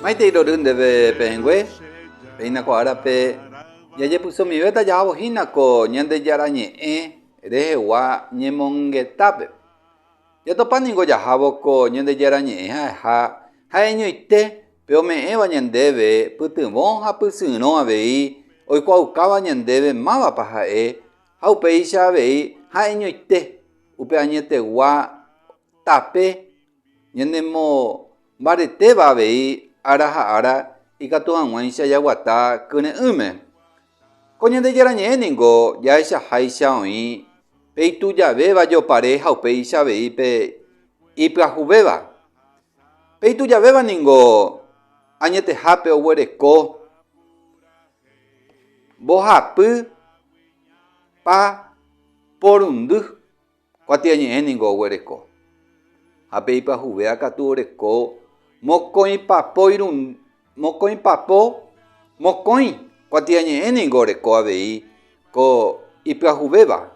Maitei rory ndéve pehẽngue, péina ko árape jajepysomivéta jahávo hína ko Ñandejára Ñe'ẽ rehegua ñemongetápe. Jatopa ningo jahávo ko Ñandejára Ñe'ẽ ha'eha ha'eñoite pe ome'ẽva ñandéve pytyvõ ha pysyrõ avei oikuaaukáva ñandéve mávapa ha'e ha upéicha avei ha'eñoite upe añetegua tape ñanemombaretéva avei ára ha ára ikatu hag̃uáicha jaguata kyre'ỹme. Ko Ñandejára Ñe'ẽ ningo jahechaháicha oĩ pe itujavéva jopare ha upéicha avei pe ipyahuvéva. Pe itujavéva ningo añetehápe oguereko mbohapy pa porundy. Kuatiañe'ẽ ningo oguereko. Ha pe ipyahuvéva katu oreko mokõipapo mokõi kuatiañe'ẽ ningo oreko avei ko ipyahuvéva.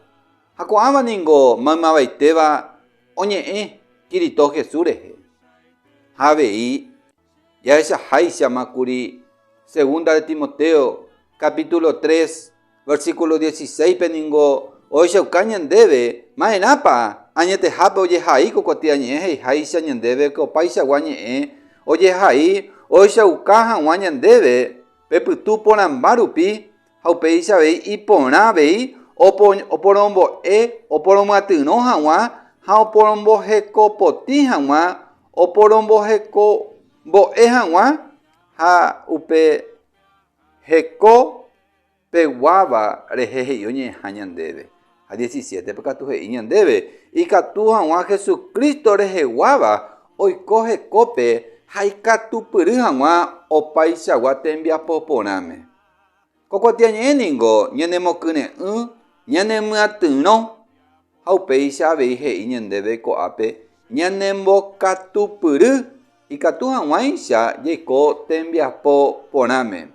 Ha ko'ãva ningo maymavaitéva oñe'ẽ Kirito Jesús rehe. Ha avei Jahechaháichama kuri Segunda de Timoteo capítulo 3 versículo 16-pe ningo ohechauka ñandéve ma'erãpa añetehápe ojehai ko kuatiañe'ẽ he'iháicha ñandéve ko opaichagua ñe'ẽ ojehai ohechauka hag̃ua ñandéve pe pytu porãmba rupi ha upéicha avei iporã avei oporombo'e, oporomyatyrõ hag̃ua ha oporombohekopotĩ hag̃ua, oporombohekombo'e hag̃ua ha upe heko peguáva rehe he'i oñe'ẽha ñandéve. Ha 17-pe katu he'i ñandéve ikatu hag̃ua Jesucristo reheguáva oiko hekópe ha ikatupyry hag̃ua opaichagua tembiapo porãme. Ko kuatiañe'ẽ ningo ñanemokyre'ỹ, ñanemyatyrõ, ha upéicha avei he'i ñandéve ko'ápe ñanembokatupyry ikatu hag̃uáicha jaiko tembiapo porãme.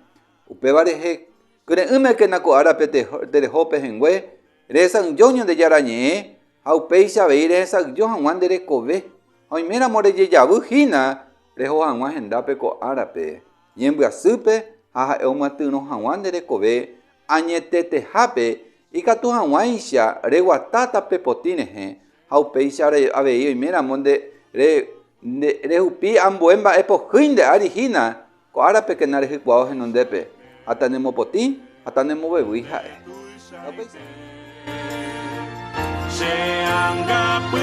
Upéva rehe kyre'ỹmekena ko árape tereho pehẽngue rehesa'ỹijo Ñandejára Ñe'ẽ ha upéicha avei rehesa'ỹijo hag̃ua nde rekove ha oiméramo rejejavy hína reho hag̃ua hendápe ko árape. Ñembyasýpe ha ha'e omyatyrõ hag̃ua nde rekove añetetehápe ikatu hag̃uáicha reguata tape potĩ rehe ha upéicha avei oiméramo nde rehupi ambue mba'e pohýi nde ári hína ko árapekena rehykuaa henondépe ha tanemopotĩ ha tanemovevýi ha'e. Che angapy.